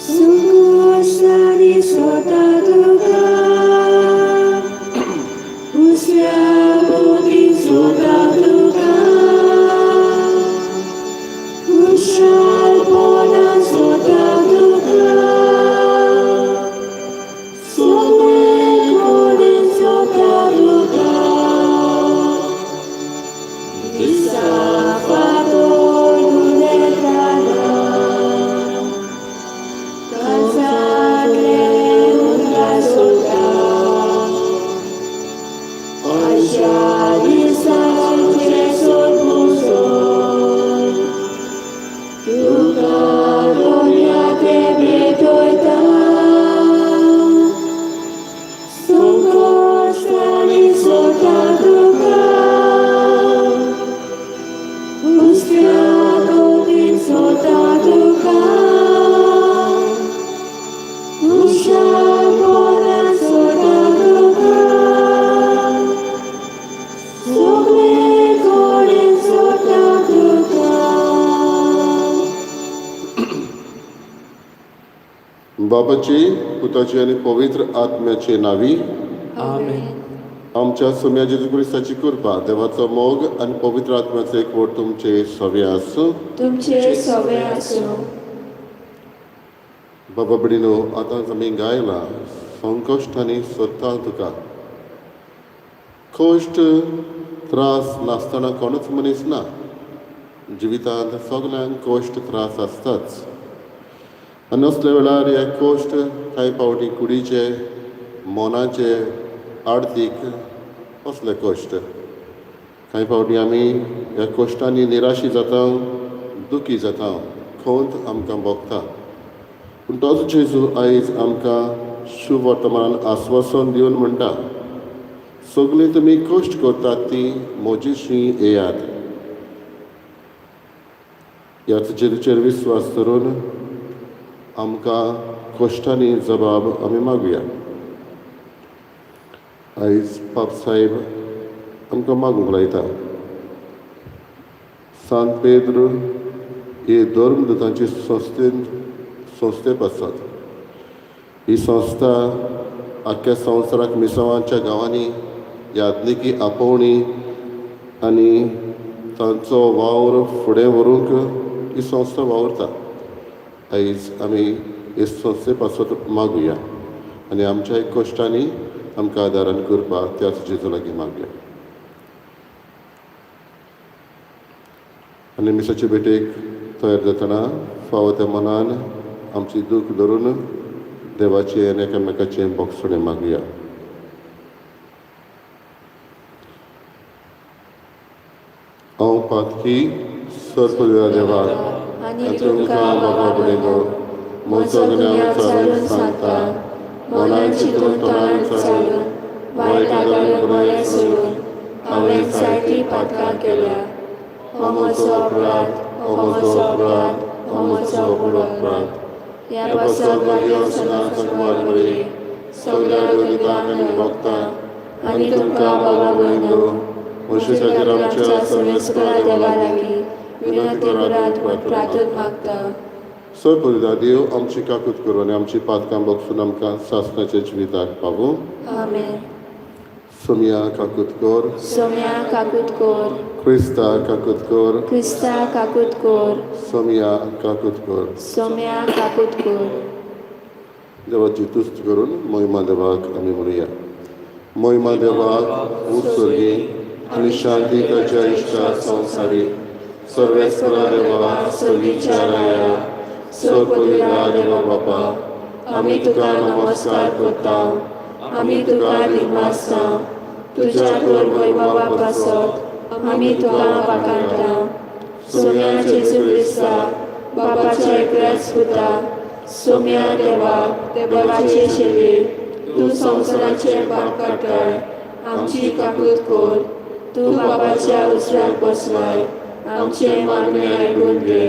संकश्टांनी स्वता तुका उसल्या भोवती स्वता तुका खुशालपणान स्वता तुका सगळे कडेन स्वता तुका दिसा फातोर गुनेताना काळजांतले उतरां सोदता अशा दिसांचे सोदपूसोन तुका दोन्या ते भेटयता संकश्टांनी सोदता तुका हुस्क्या भोवती सोदता तुका खुशालपणान सोदता तुका सगळे कडेन सोदता तुका. बापाची, पुताची आनी पवित्र आत्म्याचे नावी. आमेन. आमच्या सोम्या जेजू क्रिस्ताची कृपा, देवाचो मोग आनी पवित्र आत्म्याचो एकवट तुमचे सवे आसूं. तुमचे सवे आसूं. बाबा भयणीनो, आतां आमी गायला संकश्ट आनी सोदता तुका. कश्ट त्रास नासतना कोणूच मनीस ना. जिवितांत सगल्यांक कश्ट त्रास आसताच आनी असल्या वेळार हे कश्ट कांय फावटी कुडीचे, मनाचे, आर्थीक असले कश्ट. कांय फावटी आमी ह्या कश्टांनी निराशी जाता, दुखी जाता, खंत आमकां भोगता. पूण तोच जेजू आयज आमकां शुभ वर्तमान आस्वासन दिवन म्हणटा, सगळीं तुमी कश्ट करतात ती म्हजीशी येयात. ह्याच जेजूचेर विस्वास धरून आमकां कश्टांनी जबाब आमी मागुया. आयज पाप साहेब आमकां मागूंक लायता. सांत पेद्र हे धर्मदूतांचे संस्थे पासत ही संस्था आख्ख्या संवसाराक मिसांवाच्या गांवांनी यादनिकी आपोवणी आनी तांचो वावर फुडें व्हरूंक ही संस्था वावुरता. आयज आमी हे संस्थे पासत मागुया आनी आमच्या कश्टांनी आमकां आदारान करपाक त्याच जेजू लागीं मागुया. आनी मिसाचे भेटेक तयार जातना फावो त्या मनान आमची दूख धरून देवाचें आनी एकामेकाचें बोगसणें मागुया. हांव पातकी सर्पदिया देवाक आनी तुमकां बाबा भयणीनो म्हजो गुन्यांव चालून सांगता. मनान चिंतून, तोंडान चालून, वायट आगळें बरें सोडून हांवें जायतीं पातकां केल्या. हो म्हजो अपराध, हो म्हजो अपराध, हो म्हजो व्हड अपराध. ह्या पासत भाग्य सदां बरी, सगळ्या देवतांक आनी भक्तांक आनी तुमकां बाबा भयणीनो म्हजे खातीर आमच्या सर्वेस्परा देवा लागीं विनंती करात म्हूण प्रार्थना मागता. सर्पदिया देव आमची काकूत करूं आनी आमची पातकां बगसून आमकां सासणाच्या जिविताक पावूं. आमेन. सोमिया काकूत कर. सोम्या काकूत कोर. क्रिस्ता काकूत कर. क्रिस्ता काकूत कोर. सोमिया काकूत कर. सोम्या काकूत कोर. देवाची तुस्त करून मोहिमा देवाक आमी म्हणुया. मोहिमा देवाक उत्सर्गी आनी शांती ताच्या इश्टा संवसारी. सर्वेस्परा देवा, सर्गीच्या राया, सर्पविरा देवा बापा, आमी तुका नमस्कार करता, आमी तुका दिनवासता. तुज्या थोर वैभवा पासत आमी तुका वाखाणता. सोम्या जेजू क्रिस्ता, बापाच्या एकल्याच पुता, सोम्या देवा, देवाचे शेली, तूं संवसाराचे पाप काडटाय, आमची काकूत कोर. तूं बापाच्या उजव्याक बसलाय, आमचें मागणें आयकून घे.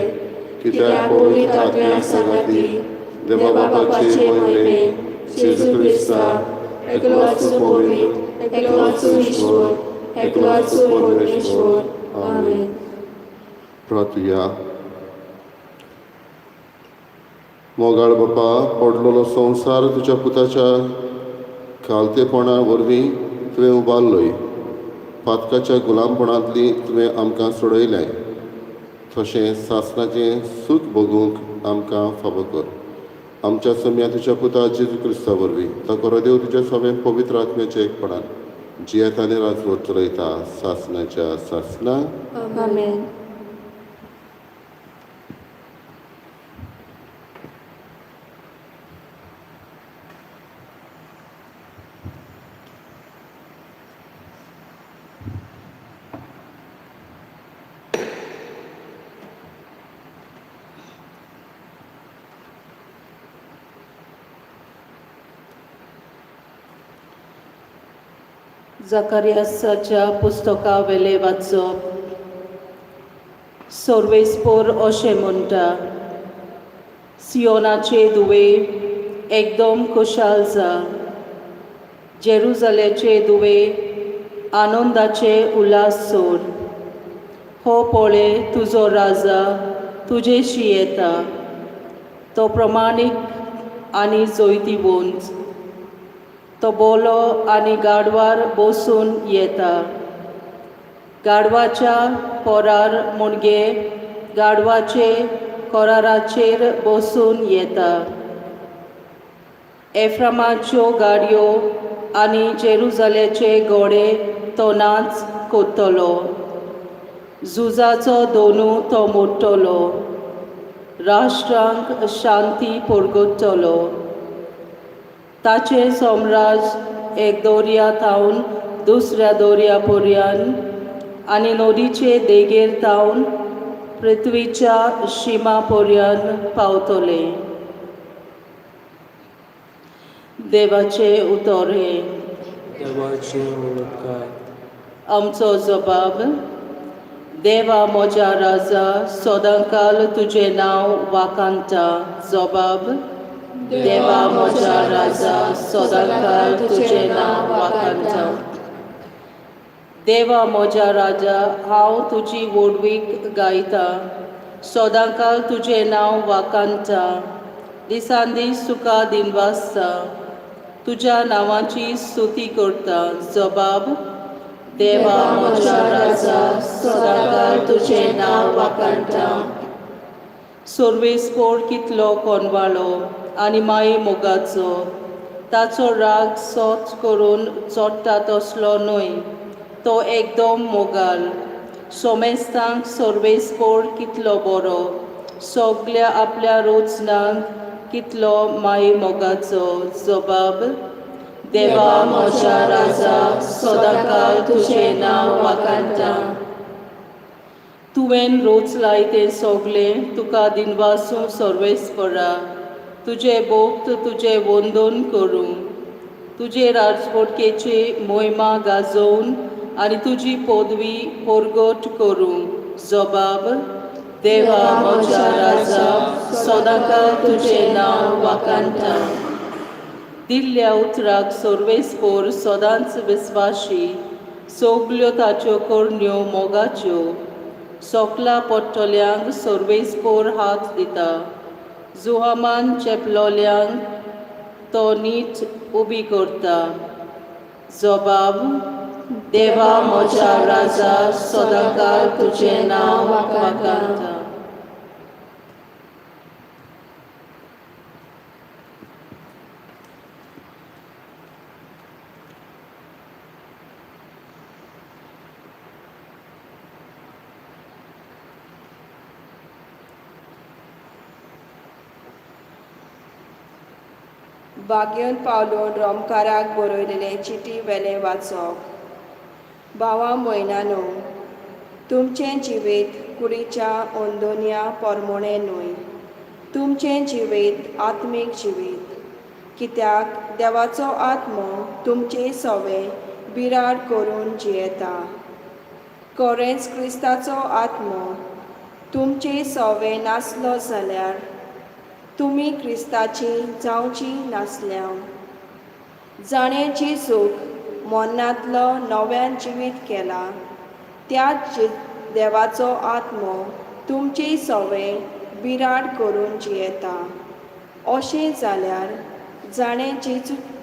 कित्याक पवित्र आत्म्या सांगाती देवा बापाचे महिमे जेजू क्रिस्ता एकलोच पवित्र, एकलोच ईश्वर, एकलोच परमेश्वर. आमेन. प्रार्थुया. मोगाळ बापा, पडलेलो संवसार तुज्या पुताच्या खालतेपणा वरवीं तुवें उबारलोय. पातकाच्या गुलामपणांतली तुवें आमकां सोडयलें, तशें सासणाचें सूख भोगूंक आमकां फावो कर. आमच्या सम्या तुज्या पुता जेजू क्रिस्ता वरवीं, तो देव तुज्या सगळें पवित्र आत्म्याच्या एकपणान जियेता आनी राजवट चलयता सासणाच्या सासणां. आमेन. जाकारियासाच्या पुस्तका वेले वाचप. सर्वेस्पोर अशें म्हणटा, सियोनाचे दुवे एकदम खुशाल जा, जेरुजाल्याचे दुवे आनंदाचे उल्हास सोड. हो पळय, तुजो राजा तुजेशी येता, तो प्रमाणीक आनी जैतिवंत, तो बोलो आनी गाडवार बसून येता, गाडवाच्या पोरार मुणगे गाडवाचे कोराराचेर बसून येता. एफ्रामाच्यो गाडयो आनी जेरुजाल्याचे घोडे तो नाच कोत्तलो, झुजाचो दोनू तो मोडटलो, राष्ट्रांक शांती परगटतलो. ताचें साम्राज्य एक दर्या थावन दुसऱ्या दर्या पर्यंत आनी नदीचे देगेर थावन पृथ्वीच्या शिमा पर्यंत पावतलें. देवाचें उतर हें. देवाचे उपकार. आमचो जबाब. देवा म्हज्या राजा, सदांकाल तुजें नांव वाखाणटा. जबाब. देवा म्हज्या राजा, सदांकाल तुजें नांव वाखाणटा. देवा म्हज्या राजा, हांव तुजी व्हडवीक गायता, सदांकाल तुजें नांव वाखाणटा. दिसान दीस तुका दिनवासता, तुज्या नांवाची स्तुती करता. जबाब. देवा म्हज्या राजा, सदांकाल तुजें नांव वाखाणटा. सर्वेस्पोर कितलो कोनवाळो आनी माये मोगाचो, ताचो राग सोच करून चोडटा तसलो न्हय, तो एकदम मोगाल. सोमेस्तांक सर्वेस्पोर कितलो बरो, सगल्या आपल्या रोचनांक कितलो माये मोगाचो. जबाब. देवा म्हज्या राजा, सदांकाल तुजें नांव वाखाणटा. तुवें रोचलाय तें सगळें तुका दिनवासूं सर्वेस्परा, तुजें भोक्त तुजें वंदन करूं. तुजे राजवटकेची मोहिमा गाजोवन आनी तुजी पदवी परगट करूं. जबाब. देवा म्हज्या राजा, सदांकाल तुजें नांव वाखाणटा. दिल्ल्या उतराक सर्वेस्पोर सदांच विस्वाशी, सगल्यो ताच्यो करण्यो मोगाच्यो. सोकला पडटल्यांक सर्वेस्पोर हात दिता, जुहामान चेपलोल्यांक तो नीट उबी करता. जबाब. देवा म्हज्या राजा, सदांकाल तुजें नांव वाखाणटा. भाग्यन पावलून रोमकाराक बरयलेले चिटी वेलें वाचप. भावा भयणांनो, तुमचें जिवीत कुडीच्या अंदोन्या पोरमोणें न्हय, तुमचें जिवीत आत्मीक जिवीत, कित्याक देवाचो आत्मो तुमचे सवे बिराड करून जियेता. खरेंच क्रिस्ताचो आत्मो तुमचे सवे नासलो जाल्यार तुमी क्रिस्ताची जावची नासल्या. जाणें जेजूक मोन्नांतलो नव्यान जिवीत केला त्याच देवाचो आत्मो तुमची सवे बिराड करून जियेता. अशें जाल्यार जाणें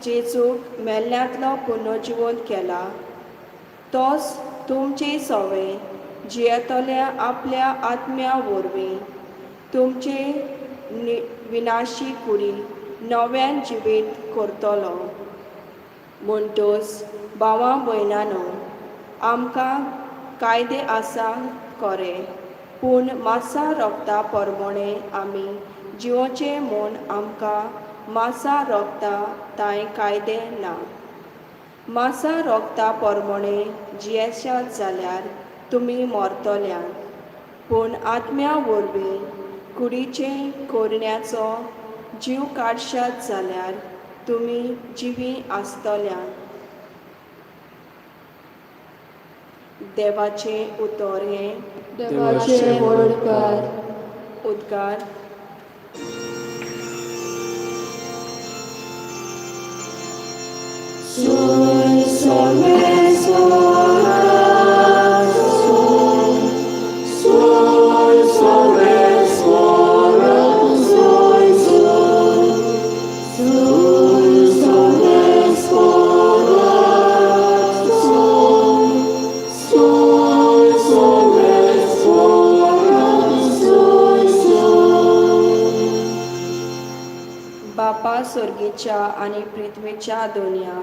जेजूक मेल्ल्यांतलो पुनर्जिवंत केला तोच तुमचे सवे जियेतल्या आपल्या आत्म्या वरवीं तुमचे विनाशी कुडी नव्यान जिवीत करतलो. म्हणटच भावा भयणानो, आमकां कायदे आसा खरे, पूण मासा रोगता परमणे आमी जिवोचे म्हूण आमकां मासा रोगता तांय कायदे ना. मासा रोगता परमणे जियेशात जाल्यार तुमी मरतल्यात, पूण आत्म्या वरवीं कुडीचे कोरण्याचो जीव काडशात जाल्यार तुमी जिवी आसतल्यात. देवाचें उतर हें. देवाचे व्हड उपकार. उद्गार. बापा सोर्गीच्या आनी पृथ्वीच्या दोनया,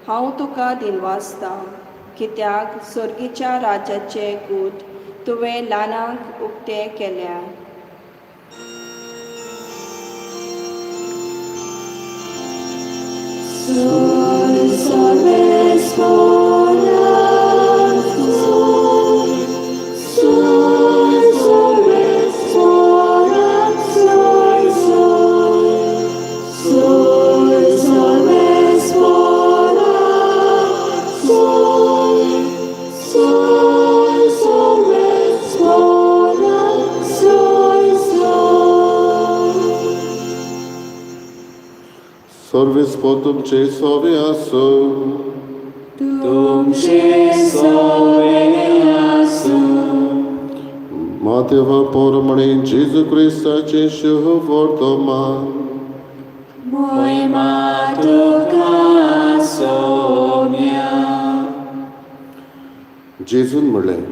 हांव तुका दिनवासता कित्याक सोर्गीच्या राज्याचे गूट तुवें ल्हानांक उक्ते केल्या. सर्वीस तुमचे सोवे आसूं. तुमचे सवे आसूं. मातेवा पोरमणे जेजू क्रिस्ताचे शुभ वर्तमान. मोहिमा तुका सोम्या. जेजून म्हणलें,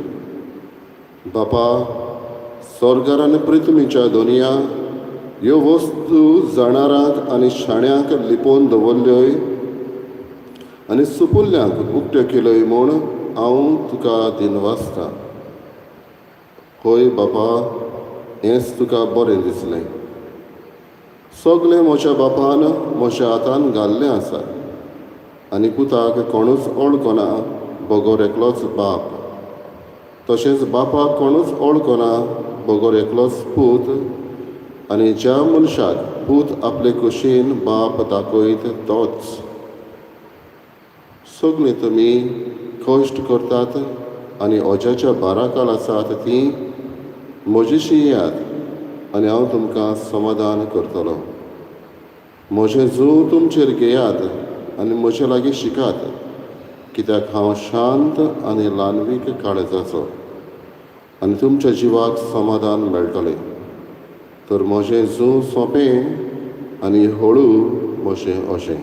बापा स्वर्गार आनी पृथ्वीच्या दोनया ह्यो वस्तू जाणारांक आनी शाण्यांक लिपोवन दवरल्योय आनी सुपुल्ल्यांक उक्त्यो केल्योय म्हूण हांव तुका दिनवासता. हय बापा, हेंच तुका बरें दिसलें. सगळें म्हज्या बापान म्हज्या हातान घाल्लें आसा आनी पुताक कोणूच वळखना बगर एकलोच बाप, तशेंच बापाक कोणूच वळखना बगर एकलोच पूत, आनी ज्या मनशाक पूत आपले कुशीन बाप दाखयत तोच. सगळीं तुमी कश्ट करतात आनी ओज्याच्या बाराकाल आसात तीं म्हजेशी येयात आनी हांव तुमकां समाधान करतलो. म्हजें जूं तुमचेर घेयात आनी म्हजे लागीं शिकात, कित्याक हांव शांत आनी ल्हानवीक काळजाचो आनी तुमच्या जिवाक समाधान मेळटलें. तर म्हजें जूं सोंपें आनी हळू म्हजें अशें.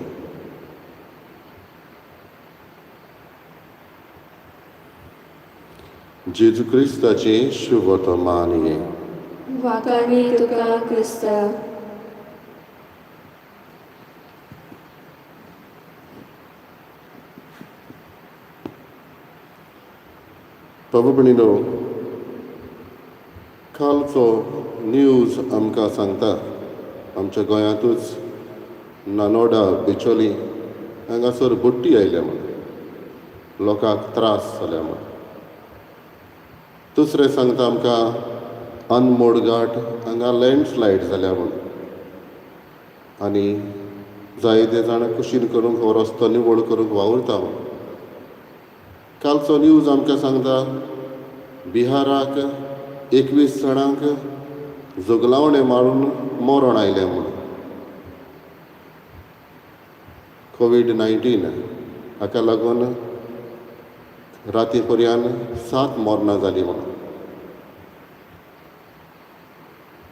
जेजू क्रिस्ताचें शुभवर्तमान हें. वाकानी तुका क्रिस्ता. बाबा भयणीनो, कालचो न्यूज आमकां सांगता आमच्या गोंयांतूच नानोडा बिचोली हांगासर बुट्टी आयल्या म्हूण लोकांक त्रास जाल्या म्हूण. दुसरें सांगता आमकां अनमोड घाट हांगा लँडस्लायड जाल्या म्हूण आनी जायते जाण कुशीन करूंक हो रस्तो निवळ करूंक वावुरता म्हूण. कालचो न्यूज आमकां सांगता बिहाराक 21 जाणांक जोगलावणें मारून मरण आयलें म्हूण. कोवीड 19 हाका लागून राती पर्यंत 7 मरणां जालीं म्हणून.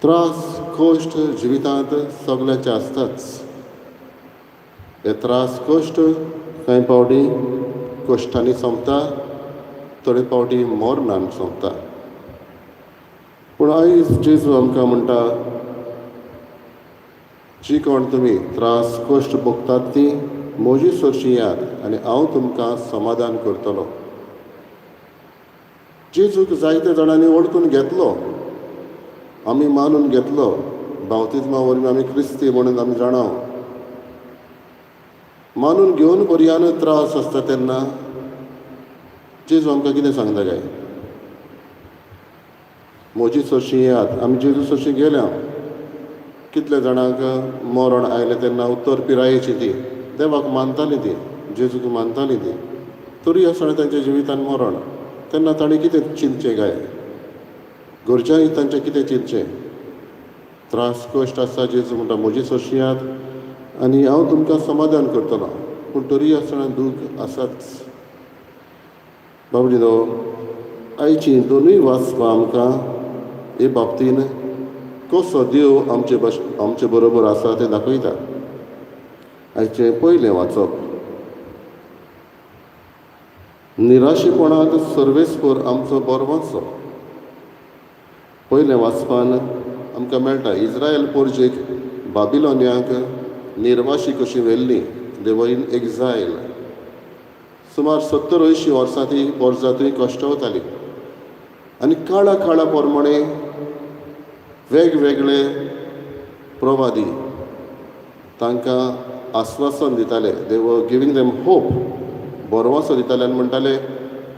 त्रास कश्ट जिवितांत सगळ्यांचे आसताच. हे त्रास कश्ट कांय फावटी कश्टांनी सोंपता, थोडे फावटी मरणान सोंपता. पूण आयज जेजू आमकां म्हणटा, जी कोण तुमी त्रास कश्ट भोगतात ती म्हजी सरशी यात आनी हांव तुमकां समाधान करतलो. जेजूक जायते जाणांनी वळखून घेतलो, आमी मानून घेतलो, बावतिज्मा वरवीं आमी क्रिस्ती म्हणून आमी जाणा. मानून घेवन पर्यान त्रास आसता तेन्ना जेजू आमकां कितें सांगता काय? म्हजी सरशी येयात. आमी जेजू सरशी गेल्या. कितल्या जाणांक मरण आयलें तेन्ना उत्तर पिरायेची ती देवाक मानताली, ती जेजूक मानताली ती, तरी आसतना तांच्या जिवितान मरण. तेन्ना ताणें कितें चिंतचें काय? घरच्यांनी तांचें कितें चिंतचें? त्रास कश्ट आसता. जेजू म्हणटा म्हजी सरशी येयात आनी हांव तुमकां समाधान करतलो. पूण तरी आसतना दूख आसाच. बाबडीनो, आयची दोनूय वाचपां आमकां हे बाबतीन कसो देव आमचे आमचे बरोबर आसा तें दाखयता. आयचें पयलें वाचप, निराशेपणांत सर्वेस्पर आमचो बरो. पयलें वाचपान आमकां मेळटा इस्रायल पोरजेक बाबिलोनियांक निर्वाशी कशी व्हेल्ली, दे वर इन एक्झायल. सुमार 70-80 वर्सां ती पोरजां थंय कश्टवताली आनी काळा काळा प्रमाणे वेगवेगळे प्रवादी तांकां आस्वासन दिताले. They were giving them hope, भरवंसो दिताले आनी म्हणटाले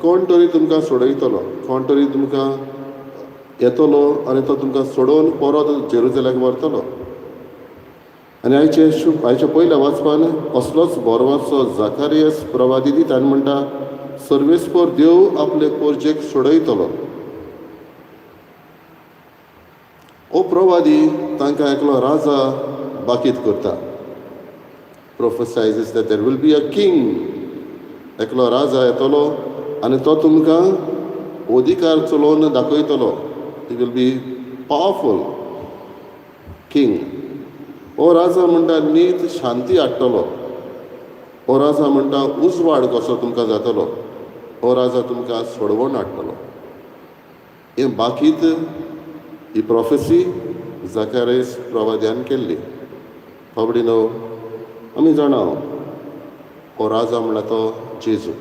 कोण तरी तुमकां सोडयतलो, कोण तरी तुमकां येतलो आनी तो तुमकां सोडोवन परत जेरुजलेमाक व्हरतलो. आनी आयच्या पयल्या वाचपान असलोच भरवंसो जाकारियस प्रवादी दिता आनी म्हणटा सर्वेस्पर देव आपले पोरजेक सोडयतलो. हो प्रवादी तांकां एकलो राजा बाकीत करता. Prophesies that there will be a king. एकलो राजा येतलो आनी तो तुमकां अधिकार चलोवन दाखयतलो. He will be powerful king. हो राजा म्हणटा नीत शांती हाडटलो. हो राजा म्हणटा उजवाड कसो तुमकां जातलो. हो राजा तुमकां सोडवण हाडटलो. हें बाकीत ही प्रोफेसी जाकारियस प्रवाद्यान केल्ली. बाबडीनो, आमी जाणा हो राजा म्हणल्यार तो जेजू,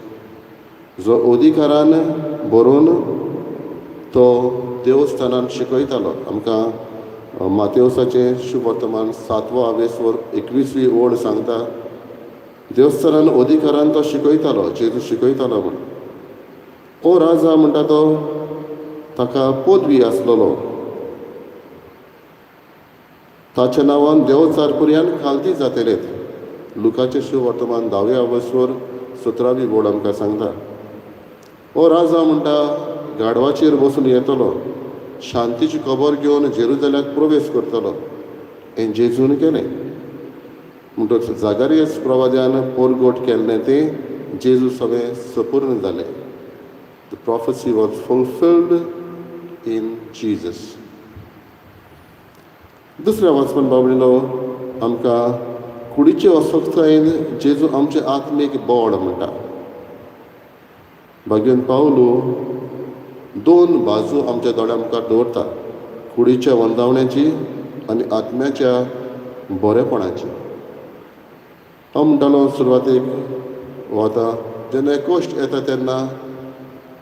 जो अधिकारान बरोवन तो देवस्थानान शिकयतालो. आमकां मातेवसाचें शुभवर्तमान 7वो आवेसवर 21वी ओळ सांगता, देवस्थानान अधिकारान तो शिकयतालो, जेजू शिकयतालो म्हण. हो राजा म्हणटा तो ताका पदवी आसलेलो, ताच्या नांवान देवचार पर्यान खालती जातलेत. लुकाचें शुभवर्तमान 10व्या अवस्वर 17वी ओळ आमकां सांगता. हो राजा म्हणटा गाडवाचेर बसून येतलो, शांतीची खबर घेवन जेरुजलेमाक प्रवेश करतलो. हें जेजून केलें. म्हणटकच जाकारियस प्रवाद्यान पोरगोट केल्लें तें जेजू सगळें सपूर्ण जालें. The prophecy was fulfilled in Jesus. दुसऱ्या वाचपान बाबडीनो आमकां कुडीचे अस्वस्थतायेन जेजू आमचें आत्मीक बळ म्हणटा. भाग्यन पावलू दोन बाजू आमच्या दोळ्या मुखार दवरता, कुडीच्या वंदावण्याची आनी आत्म्याच्या बरेपणाची. हांव म्हणटालो सुरवातेक वता जेन्ना कश्ट येता तेन्ना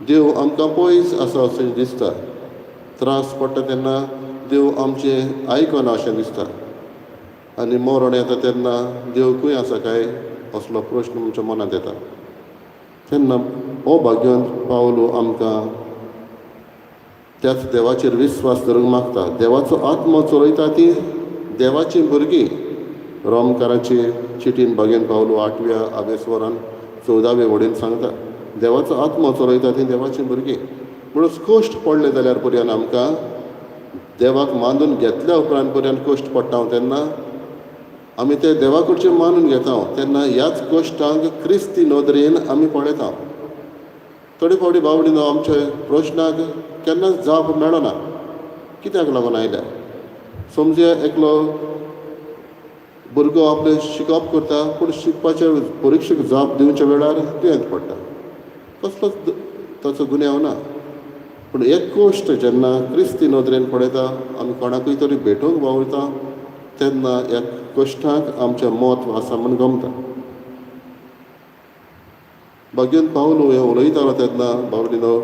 देव आमकां पयस आसा अशें दिसता. त्रास पडटा तेन्ना देव आमचें आयकना अशें दिसता. आनी मरण येता तेन्ना देव खंय आसा काय असलो प्रश्न आमच्या मनांत येता. तेन्ना हो भाग्यवंत पावलो आमकां त्याच देवाचेर विस्वास धरूंक मागता. देवाचो आत्मो चलयता ती देवाची भुरगीं. रोमकाराचे चिटीन भाग्यवंत पावलो 8व्या आवेसवरान 14वे वडीन सांगता, देवाचो आत्मो चलयता ती देवाची भुरगीं. म्हणून कश्ट पडले जाल्यार पर्यंत आमकां देवाक मानून घेतल्या उपरांत पर्यंत कश्ट पडटा तेन्ना आमी ते देवा कडचे मानून घेता तेन्ना ह्याच कश्टांक क्रिस्ती नदरेन आमी पळयता. थोडे फावटी बावडीनो आमच्या प्रश्नाक केन्नाच जाप मेळना, कित्याक लागून आयल्या. समजया एकलो भुरगो आपलें शिकप करता, पूण शिकपाच्या परिक्षेक जाप दिवच्या वेळार दुयेंत पडटा, कसलोच ताचो गुन्यांव ना. पूण एक गोश्ट जेन्ना क्रिस्ती नदरेन पळयता, आमी कोणाकूय तरी भेटूंक वावुरता तेन्ना ह्या कश्टांक आमचें म्हत्व आसा म्हूण गमता. भाग्यन पावलो हें उलयतालो तेन्ना बावडीनो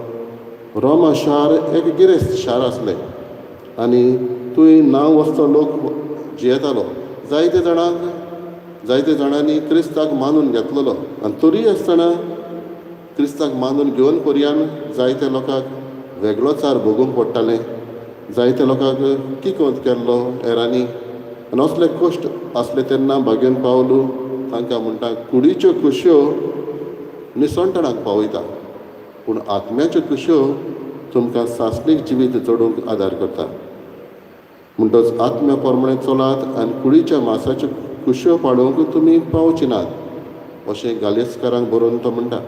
रोमा शार एक गिरेस्त शार आसलें आनी थंय नांव वचतो लोक जियेतालो. जायते जाणांक जायते जाणांनी क्रिस्ताक मानून घेतलेलो आनी तरीय आसतना क्रिस्ताक मानून घेवन पर्यान जायते लोकांक वेगळोचार भोगूंक पडटालें, जायते लोकांक किकोंत केल्लो हेरांनी. आनी असले कश्ट आसले तेन्ना भाग्यन पावलू तांकां म्हणटा, कुडीच्यो खुशयो निसणटणाक पावयता, पूण आत्म्याच्यो खुशयो तुमकां सासणीक जिवीत जोडूंक आदार करता. म्हणटच आत्म्या प्रमाणे चलात आनी कुडीच्या मासाच्यो खुशयो पाडोवंक तुमी पावचे नात, अशें गालेस्कारांक बरोवन तो म्हणटा.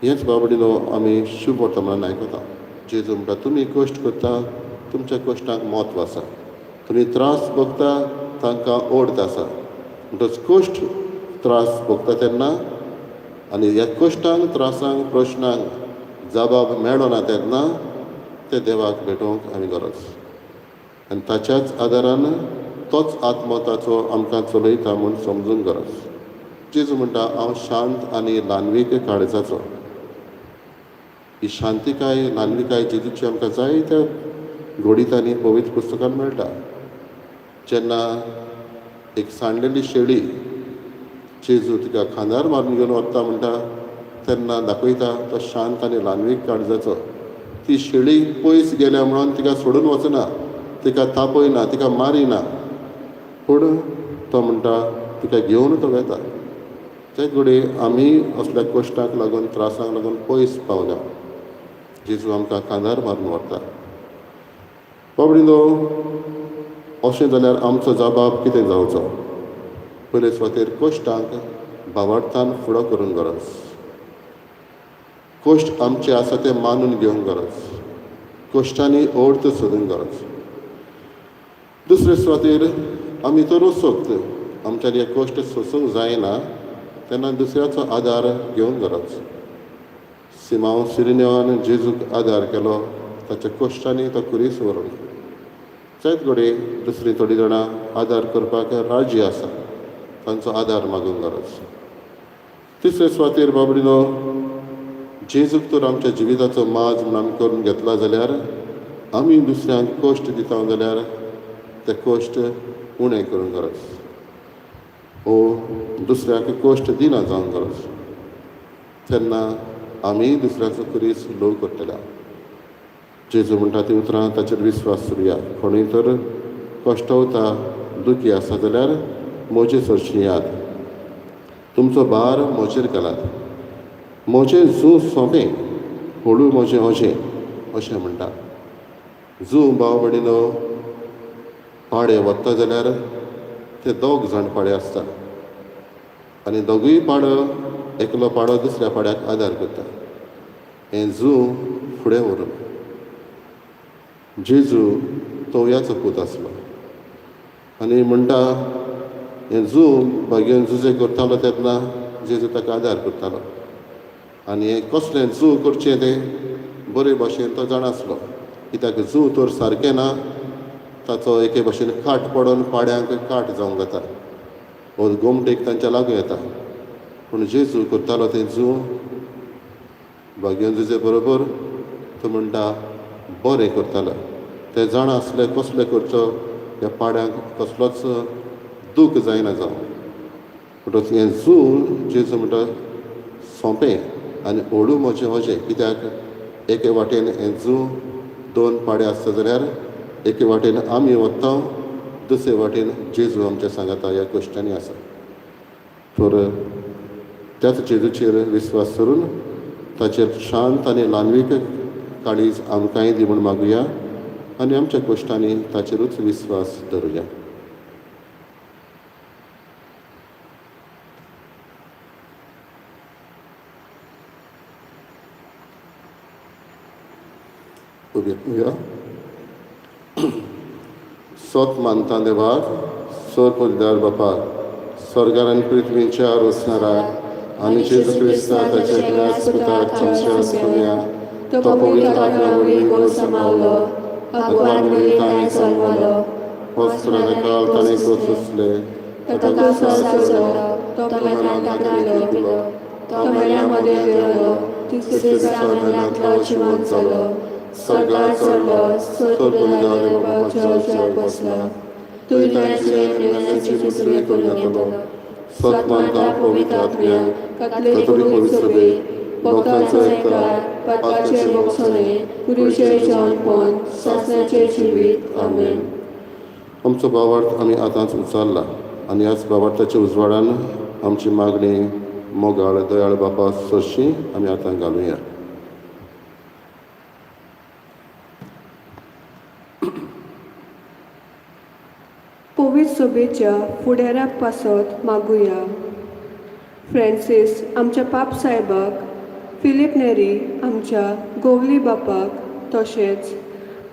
हेंच बाबडीनो आमी शुभ वर्तमान आयकता. जेजू म्हणटा, तुमी कश्ट करता, तुमच्या कश्टांक म्हत्व आसा, तुमी त्रास भोगता तांकां अर्थ आसा. म्हणटच कश्ट त्रास भोगता तेन्ना आनी ह्या कश्टांक त्रासांक प्रश्नांक जबाब मेळना तेन्ना ते देवाक भेटोवंक आमी गरज आनी ताच्याच आदारान तोच आत्मो ताचो आमकां चलयता म्हूण समजूंक गरज. जेजू म्हणटा, हांव शांत आनी ल्हानवीक काळजाचो. ही शांतिकाय ल्हानविकाय जेजूची आमकां जायत्या घोडितांनी पवित्र पुस्तकान मेळटा. जेन्ना एक सांडलेली शेळी जेजू तिका खांदार मारून घेवन वता म्हणटा तेन्ना दाखयता तो शांत आनी ल्हानवीक काळजाचो. ती शेळी पयस गेल्या म्हणून तिका सोडून वचना, तिका तापयना, तिका मारिना, पूण तो म्हणटा तिका घेवन तो वेता. ते घडये आमी असल्या कश्टांक लागून त्रासांक लागून पयस पावल्या, जेजू आमकां खांदार मारून व्हरता. बाबडीनो अशें जाल्यार आमचो जबाब कितें जावचो? पयले सुवातेर कश्टांक भावार्थान फुडो करूंक गरज, कश्ट आमचे आसा ते मानून घेवंक गरज, कश्टांनी अर्थ सोदूंक गरज. दुसरे सुवातेर आमी तर सोदत आमच्यान हे कश्ट सोसूंक जायना तेन्ना दुसऱ्याचो आदार घेवंक गरज. सिमांव सिरिनेवान जेजूक आदार केलो ताच्या कश्टांनी तो खुरीस व्हरून. जायत घडये दुसरीं थोडीं जाणां आदार करपाक राजी आसा, तांचो आदार मागूंक गरज. तिसरे सुवातेर बाबडीनो जेजूक तर आमच्या जिविताचो माज म्हूण आमी करून घेतला जाल्यार आमी दुसऱ्यांक कश्ट दिता जाल्यार ते कश्ट उणें करूंक गरज, ओ दुसऱ्याक कश्ट दिना जावंक गरज. तेन्ना आमी दुसऱ्याचो खुरीस ल्हव करतले. जेजू म्हणटा ती उतरां ताचेर विस्वास करुया. कोणूय तर कश्टवता दुखी आसा जाल्यार म्हजे सरशी याद, तुमचो भार म्हजेर घालात, म्हजें जू सोंपें हळू म्हजें अशें अशें म्हणटा. जू भाव भयणीनो पाडे वता जाल्यार ते दोग जाण पाडे आसता आनी दोगूय पाडो एकलो पाडो दुसऱ्या पाड्याक आदार करता. हें जू फुडें व्हरून जेजू तोवयाचो पूत आसलो आनी म्हणटा हें जू भाग्यान जुजे करतालो तेन्ना जेजू ताका आदार करतालो आनी हें कसलें जू करचें तें बरे भाशेन तो जाणा आसलो. कित्याक जू तर सारकें ना, ताचो एके भाशेन काट पडून पाड्यांक काट जावंक जाता वो गोमटेक तांच्या लागूं येता. पूण जेजू करतालो तें जू भाग्यान जुजे बरोबर तो म्हणटा बरें करतालो. ते जाणा आसले कसलें करचो ह्या पाड्यांक कसलोच दूख जायना जावं. म्हणटच हें जू जेजू म्हणटा सोंपें आनी हळू म्हजें अशें, कित्याक एके वाटेन हें जू दोन पाडे आसता जाल्यार एके वाटेन आमी वता, दुसरे वाटेन जेजू आमच्या सांगाता ह्या कश्टांनी आसा. तर त्याच जेजूचेर विस्वास करून ताचेर शांत आनी ल्हानवीक काळीज आमकांय दी म्हूण मागुया आनी आमच्या कश्टांनी ताचेरूच विस्वास धरुया. उबी. सोत मानता देवाक, सर पददार बापाक, स्वर्गार आनी पृथ्वीच्या रोसणाराक, आनी जेजू क्रिस्ता ताच्या एकल्याच पुताक, आमच्या सोम्या, तो पवित्र आत्म्या वरवीं गोड समावलो, भगवान वरवीं ताणें जल्मलो, वस्त्र ताणें सोंसले, ताका क्रुसार चडलो, तो मेल्यान ताका लिपिलो, तो मेल्या मदें देंवलो, तिसरे दिसा मेल्ल्यांतलो जिवंत जालो, स्वर्गार चडलो, सर बापाच्या उजव्याक बसला, थंय तांचे मेल्ल्यांची मुसरी करून येतलो. सत मानता पवित्र आत्म्याक, कॅथोलिक पवित्र सभेक, भक्तांचो एकचार, पापाचे भोगसणे, कुडीचें जिवंतपण, सासणाचें जिवीत. आमेन. आमचो भावार्थ आमी आतांच उचारला आनी ह्याच भावार्थाच्या उजवाडान आमची मागणी मोगाळ दयाळ बापा सरशी आमी आतां घालुया. पवित्र सभेच्या फुडाऱ्या पासत मागुया. फ्रांसीस आमच्या पाप साहेबाक, फिलीप नेरी आमच्या गोवली बापाक, तशेंच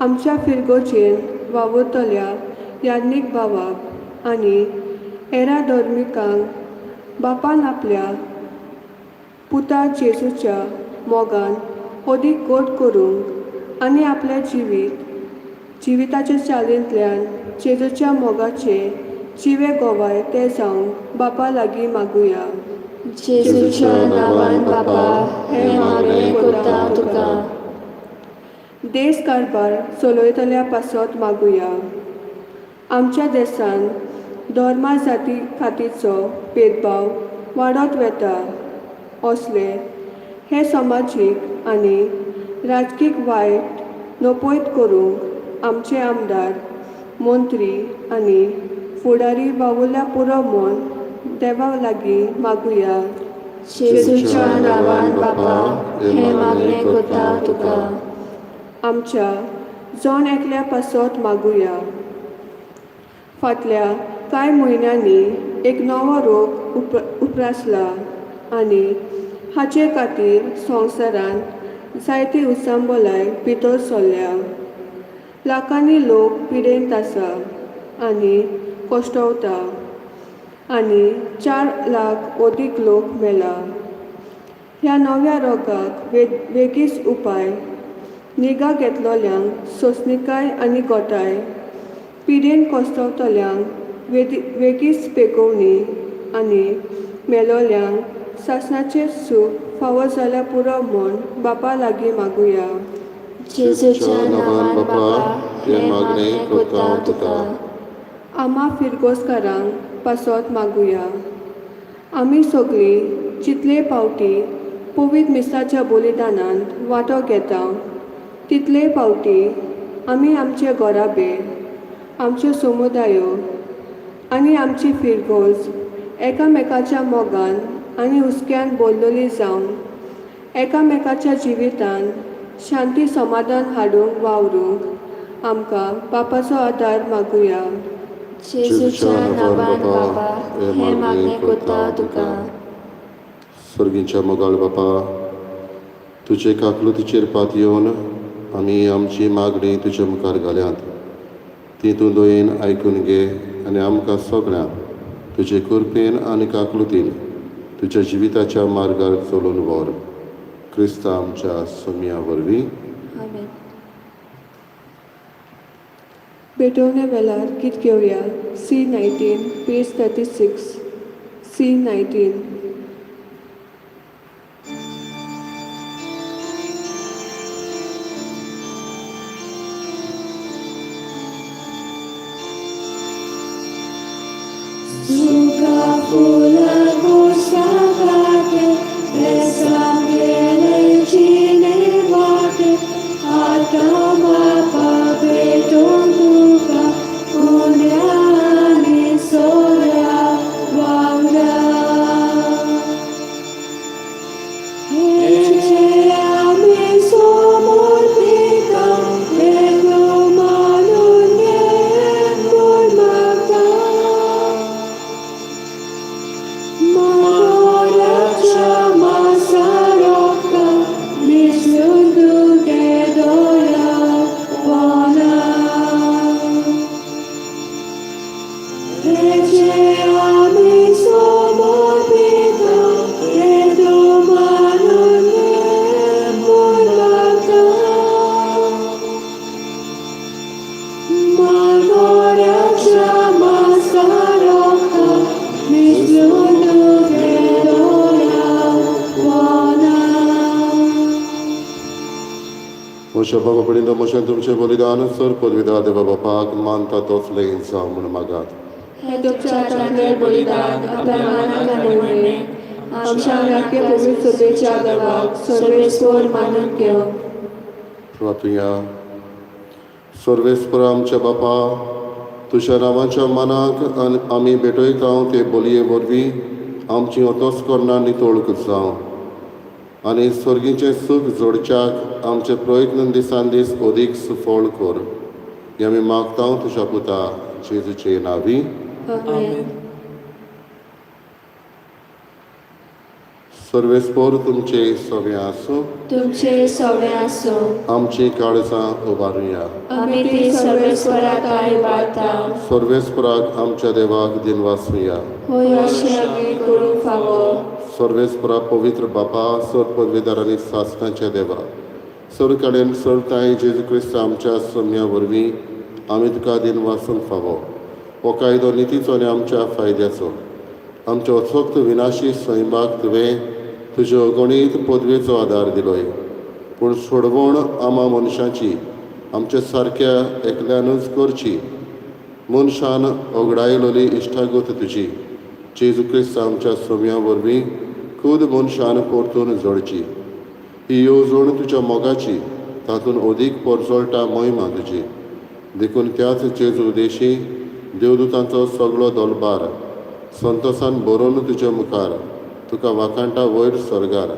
आमच्या फिरगोजेन वावुरतल्या याज्ञीक भावाक आनी हेरा धर्मिकांक बापान आपल्या पुता जेजूच्या मोगान अदीक गोड करूंक आनी आपल्या जिविताच्या चालींतल्यान जेजूच्या मोगाचे जिवे गोवाय ते जावंक बापा लागीं मागुया. जेजूच्या नांवान बापा, हें मागणें करता तुका. देश कारभार चलयतल्या पासत मागुया. आमच्या देसान धर्मा जाती खातीचो भेदभाव वाडत वता. असले हे समाजीक आनी राजकीय वायट नपयत करूंक आमचे आमदार, मंत्री आनी फुडारी वावुरल्या पुरो म्हूण देवा लागीं मागुया. जेजूच्या नांवान बापा, हें मागणें करता तुका. आमच्या जण एकल्या पासत मागुया. फाटल्या कांय म्हयन्यांनी एक नवो रोग उप्रासला आनी हाचे खातीर संवसारांत जायती उचांबळाय भितर सरल्या. लाखांनी लोक पिडेंत आसा आनी कश्टवता आनी 4 लाख अदीक लोक मेला. ह्या नव्या रोगाक वेगीच उपाय, निगा घेतलोल्यांक सोंसणीकाय आनी गोटाय, पिडेन कश्टवतल्यांक वेगीच पेकोवणी आनी मेलोल्यांक सासणाचें सूख फावो जाल्यार पुरो म्हूण बापा लागीं मागुया. जेजूच्या नांवान बापा, हें मागणें करता तुका. आमा फिरगोजकारांक पासत मागुया. आमी सगळीं जितले फावटी पवित्र मिसाच्या बलिदानांत वांटो घेता, तितले फावटी आमी आमचे घराबे, आमच्यो समुदायो आनी आमची फिरगोज एकामेकाच्या मोगान आनी हुस्क्यान भरलेली जावन एकामेकाच्या जिवितान शांती समाधान हाडूंक वावरूंक आमकां बापाचो आदार मागुया. जेजूच्या नांवान बापा, हें मागणें करता तुका. सर्गीच्या मोगाळ बापा, तुजे काकलुतीचेर पातयेवन आमी आमची मागणी तुजे मुखार घाल्यात. ती तूं दयेन आयकून घे आनी आमकां सगळ्यांक तुजे कृपेन आनी काकलुतीन तुज्या जिविताच्या मार्गार चलोवन व्हर, क्रिस्ता आमच्या सोमया वरवीं. आमेन. पेटोवणे वेळार गीत घेवया. C 19, page 36, C 19. Zucca फुलां सागाते, बेसांगेले जिणे वाटे, आतां बापा भेटोवन तुका पुण्या आनी सोऱ्या वांगडा. म्हज्या बाबा पडिल्लो म्हजें तुमचें बलिदान सर पदवीदा देवा बापाक मानता तोच लेगीत जावं म्हूण मागात. हें तुमच्या हातांतलें बलिदान आपल्या मनाक आनी आमच्या राखी पवित्र सभेच्या देवाक सर्वेस्पोर मानून घेवं. प्रार्थुया. सर्वेस्पर आमच्या बापा, तुज्या नांवाच्या मनाक आनी आमी भेटयता ते बोलये वरवीं आमची अंतस्करणां नितळ जावं आनी सर्गीचें सूख जोडच्याक आमचे प्रयत्न दिसान दीस अदीक सुफळ कर. हें आमी मागता तुज्या पुता जेजूचे नांवी. आमेन. सर्वेस्पोर तुमचे सगळें आसूं. तुमचे सगळें आसूं. आमची काळजां उबारुया. आमी ती सर्वेस्परा ताळी वाडटा. सर्वेस्पराक आमच्या देवाक दिनवासुया. होय, अशें आमी करूंक फावो. सर्वेस्परा पवित्र बापा, सर पदवीदार आनी सासणाच्या देवा, सर कडेन सर ताई जेजू क्रिस्त आमच्या सम्या वरवीं आमी तुका दिनवासूंक फावो. हो कायदो नितीचो आनी आमच्या फायद्याचो. आमच्या अचोक्त विनाशी सैमाक तुवें तुज्यो अगणीत पदवेचो आदार दिलोय, पूण सोडवण आमा मनशाची आमच्या सारक्या एकल्यानूच करची. मनशान ओगडायलोली इश्टागत तुजी जेजू क्रिस्त आमच्या सोम्या वरवीं खूद मनशान परतून जोडची. ही येवजण तुज्या मोगाची, तातूंत अदीक परजळटा महिमा तुजी. देखून त्याच जेजू देशी देवदूतांचो सगळो दलबार संतोसान बरोवन तुज्या मुखार तुका वाखाणटा वयर सर्गार.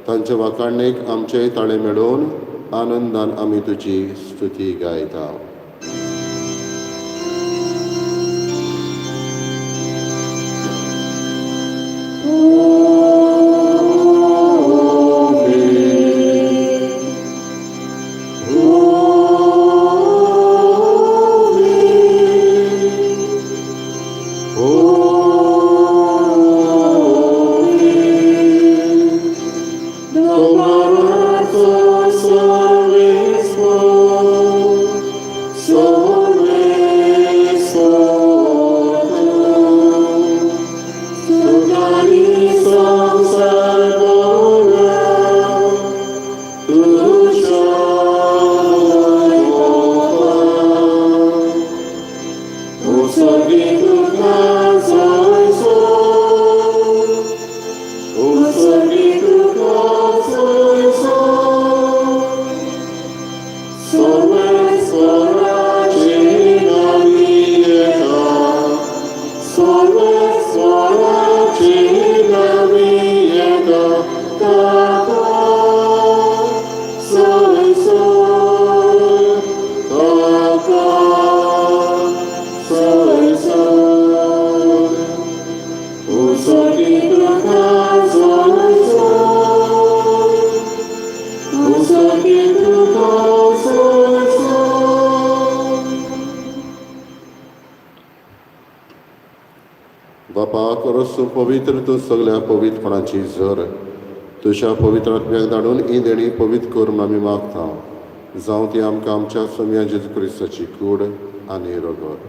तांचे वाखाणणेक आमचेय ताळे मेळोवन आनंदान आमी तुजी स्तुती गायता. बापा करस पवित्र तूं सगळ्या पवित्रपणाची झर, तुज्या पवित्र आत्म्याक धाडून ही देणी पवित्र कर म्हूण आमी मागता. जावं ती आमकां आमच्या सोम्या जेजू क्रिस्ताची कूड आनी रगत.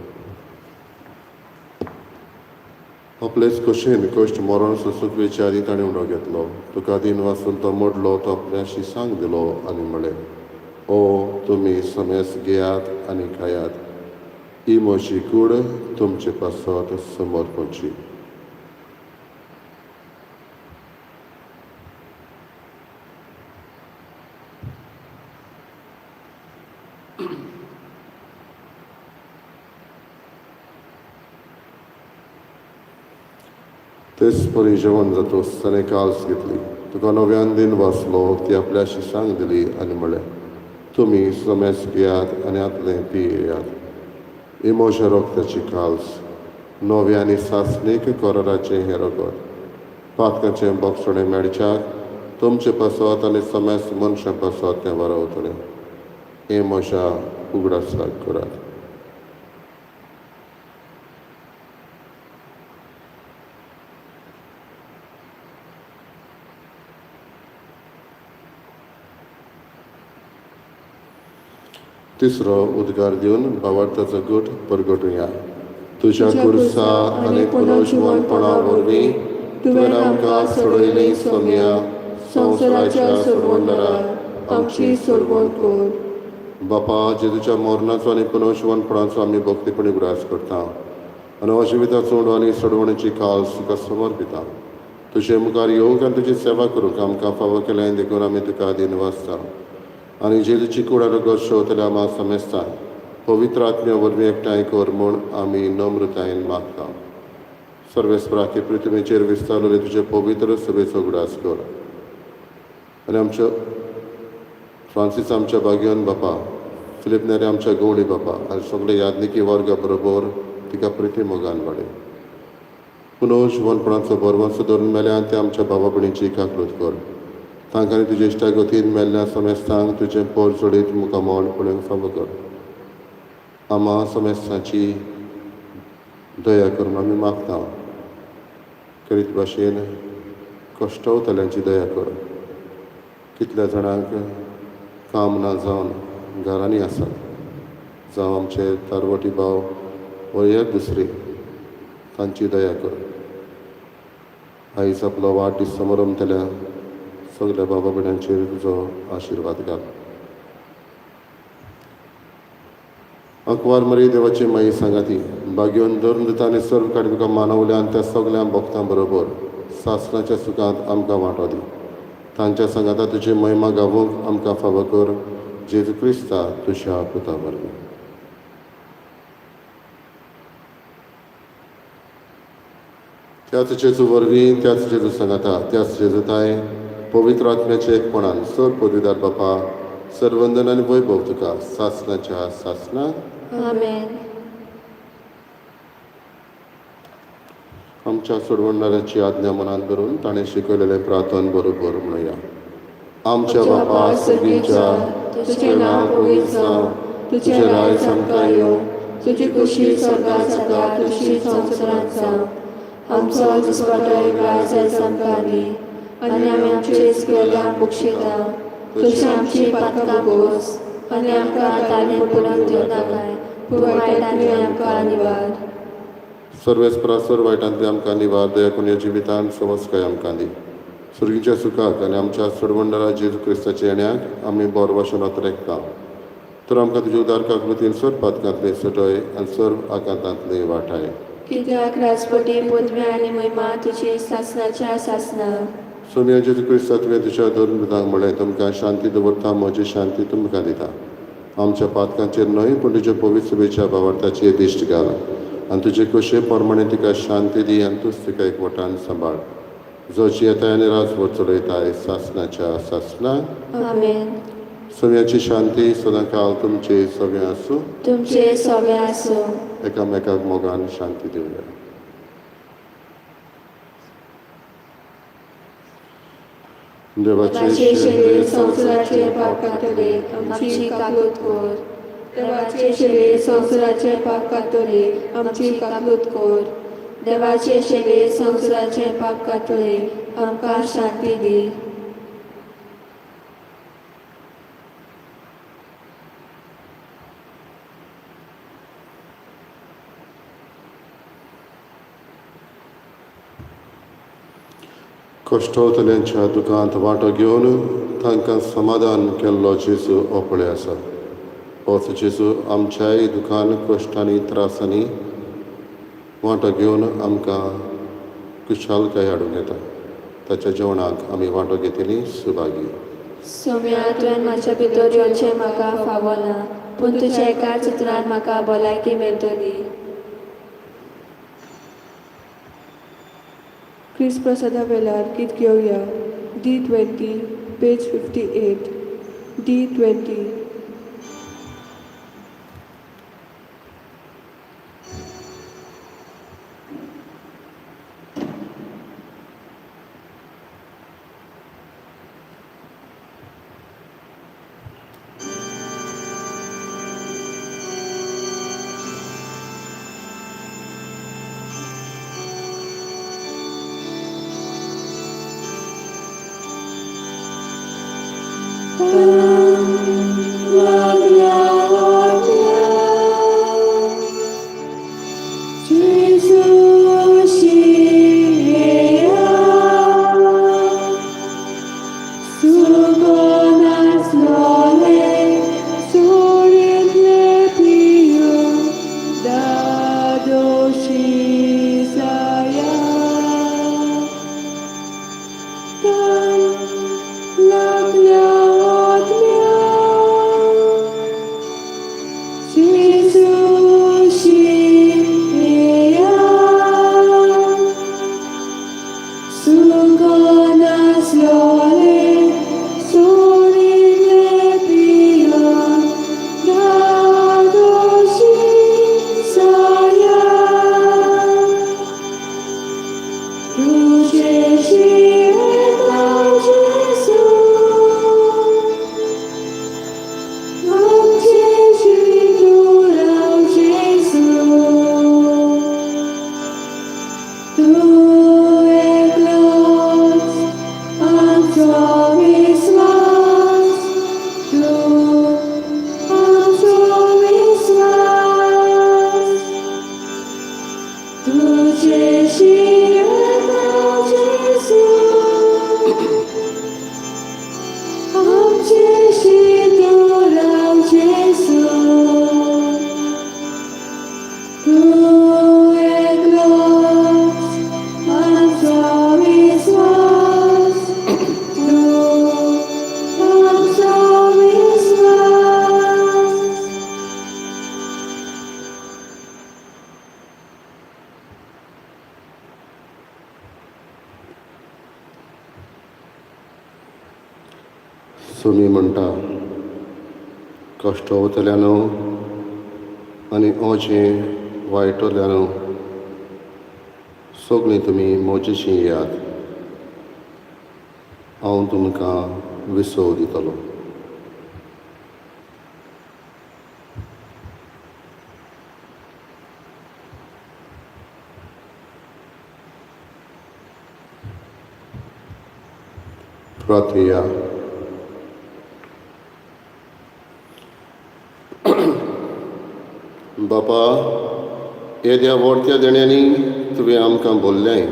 आपलेच कशेन कश्ट मरण सोंसूंक वेचे आदी ताणें उडो घेतलो. तुका दिन वाचून तो मोडलो, तो आपल्या शिसांक दिलो आनी म्हळें, ओ तुमी समेस घेयात आनी खायात, ही म्हजी कूड तुमचे पासत समर्पणची. तेच परी जेवण जातोच ताणें काल्स घेतली, तुका नव्यान दिन वाचलो, ती आपल्या शिसांक दिली आनी म्हळें, तुमी समेस घेयात आनी आतलें पियेयात. ही म्हज्या रगताची काल्स, नव्या आनी सासणीक कराराचें हें रगत, पातकाचें बोगसणें मेळच्याक तुमचे पासत आनी समेस्त मनशां पासत तें वरवतलें. हें म्हज्या उगडासाक करात. तिसरो उद्गार दिवन भावार्थाचो गट परगटुया. तुज्या खुर्सा आनी पुनर्जिवनपणा वरवीं तुवें आमकां सोडयली सोम्या संवसाराच्या सोडवणदारा आमची सोडवण कर. बापा, जेजूच्या मरणाचो आनी पुनर्जिवनपणाचो आमी भक्तीपणी उगडास करता आनी अजिविताचो उणो आनी सोडवणेची खास तुका समर्पिता. तुजे मुखार येवंक आनी तुजी सेवा करूंक आमकां फावो केलें देखून आमी तुका दिनवासता आनी जेजूची कूड आनी रगत शेवतल्या आमा समेस्तान पवित्र आत्म्या वरवीं एकठांय कर म्हूण आमी नम्रतायेन मागता. सर्वेस्पराके पृथ्वीचेर विस्तारलेले तुजे पवित्र सभेचो उगडास कर आनी आमच्या फ्रांसीस आमच्या बागयोन बापा, फिलीप नेरे आमच्या गवळी बापा आनी सगळे यादनिकी वर्गा बरोबर तिका प्रिती मोगान वाडय. पुनर्जिवनपणाचो भरवंसो धरून मेल्या ते आमच्या बाबा भयणीची काकळूत कर. तांकां तुजे इश्टागतीन मेल्ल्या समेस्तांक तुजें पोर जोडीत मुखामळ पळोवंक फावो कर. आमा समेस्तांची दया करून आमी मागता. करीत भाशेन कश्टवतल्यांची दया कर. कितल्या जाणांक काम ना जावन घरांनी आसात, जावं आमचे तारवटी भाव वा हेर दुसरी, तांची दया कर. आयज आपलो वाडदीस समारंभतल्या सगल्या बाबा भयणांचेर तुजो आशिर्वाद घाल. आंकवार मरी देवाची माई सांगाती बागेवन धरून दिता आनी सर्व काडी तुका मानवल्या आनी त्या सगल्या भक्तां बरोबर सासणाच्या सुखांत आमकां वांटो दी. तांच्या सांगाता तुजी महिमा गावूंक आमकां फावो कर. जेजू क्रिस्ता तुज्या पुता वरवीं. त्याच जेजू वरवीं, त्याच जेजू सांगाता, त्याच जेजूताय पवित्र आत्म्याच्या एकपणान सर पदवीदार बापा सर्वंदन आनी वैभव तुका सासणाच्या सासणा. आमेन. आमच्या सोडवणाऱ्याची आज्ञा मनात धरून ताणें शिकयलेलें प्रार्थन बरोबर म्हणुया. आमच्या बापा सर्गीच्या, तुजें नांव पवित्र जावं, तुजें राज आमकां येवं, तुजी खुशी स्वर्गात जाता तशी संवसारांत जावं. आमचो दिसवाटो आयज आयज आमकां दी आनी आमी आमचे केल्ल्यांक बक्षिता तशी आमची पातकां भोगोस आनी आमकां ताणें पडून दिवं नाकाय, पूण वायटांतली आमकां निवार. सर्वेस्परा सर्व वायटांतली आमकां निवार. दया करून ह्या जिवितान सवस्काय आमकां दी. सुर्गीच्या सुखाक आनी आमच्या सोडवणदारा जेजू क्रिस्ताच्या येण्याक आमी बोरवाशनात रेखता. तर आमकां तुज्या उदार काकलुतीन सर्व पातकांतले सटय आनी सर्व आकांतांतले वाटाय. कित्याक राजपटी पदवी आनी महिमा तुजी सासणाच्या सासणा. सोम्या जेजू क्रिस्ता, तुवें तुज्या धरून दितांक म्हणलें, तुमकां शांती दवरता, म्हजी शांती तुमकां दिता. आमच्या पातकांचेर न्हय पूण तुज्या पवित्र सभेच्या भावार्थाचेर दिश्ट घाल आनी तुजे खोशये प्रमाणे तिका शांती दी आनी तूंच तिका एकवटान सांबाळ, जो जियेताय आनी राजवट चलयताय सासणाच्या सासणा. आमेन. सगळ्याची शांती सदांकाल तुमचे सगळें आसूं. तुमचे सगळे आसूं. एकामेकाक मोगान शांती दिवया. देवाचे शरीर संवसाराचे पाप कातले, आमची काकूत कर. देवाचे शरीर संवसाराचे पाप कातले, आमची काकूत कर. देवाचे शरीर संवसाराचे पाप कातले, आमकां शांती दी. कश्टवतल्यांच्या दुखांत वांटो घेवन तांकां समाधान केल्लो जेजू हो पळय आसा. होच जेजू आमच्याय दुखान, कश्टांनी, त्रासांनी वांटो घेवन आमकां खुशालकाय हाडूंक येता. ताच्या जेवणाक आमी वांटो घेतली सुभागी. सोम्या, तुवें म्हज्या भितर येवचें म्हाका फावना, पूण तुज्या एकाच उतरान म्हाका भलायकी मेळटली. क्रिस्त प्रसादा वेळार गीत घेवया. D 20 page 58. D 20. आमचो विस्वास, तूं आमचो विस्वास. तुझे शिरता जेसू, आमचे शितोराव जेसू. तूं एकलोच आमचो विस्वास, तूं आमचो विस्वास. सोमी म्हणटा, कश्टवतल्यानो आनी ओजें वायटल्यानो, सगळीं तुमी म्हजेशी येयात, हांव तुमकां विसव दितलो. प्रार्थया. बापा, येद्या व्हडत्या देण्यांनी तुवें आमकां बोल्लें.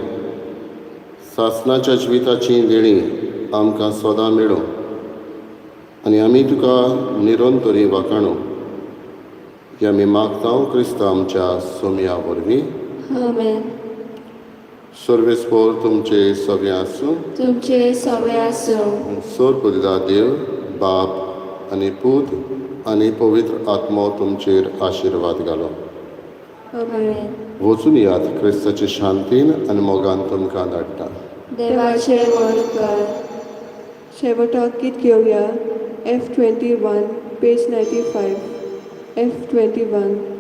सासणाच्या जिविताचीं देणीं आमकां सदां मेळूं आनी आमी तुका निरंतरी वाखाणू. हें आमी मागता क्रिस्तांव आमच्या सोमया वरवीं. आमेन. सर्वेस्पोर तुमचे सगळें आसूं. तुमचे सवे आसूं. सोर पुरिदा देव बाप आनी पूत आनी पवित्र आत्मो तुमचेर आशिर्वाद घालो. आमेन. वचून यात, क्रिस्ताचे शांतीन आनी मोगान तुमकां धाडटा. देवाचे व्हड उपकार. शेवटाक गीत घेवया, F 21, page 95, F 21.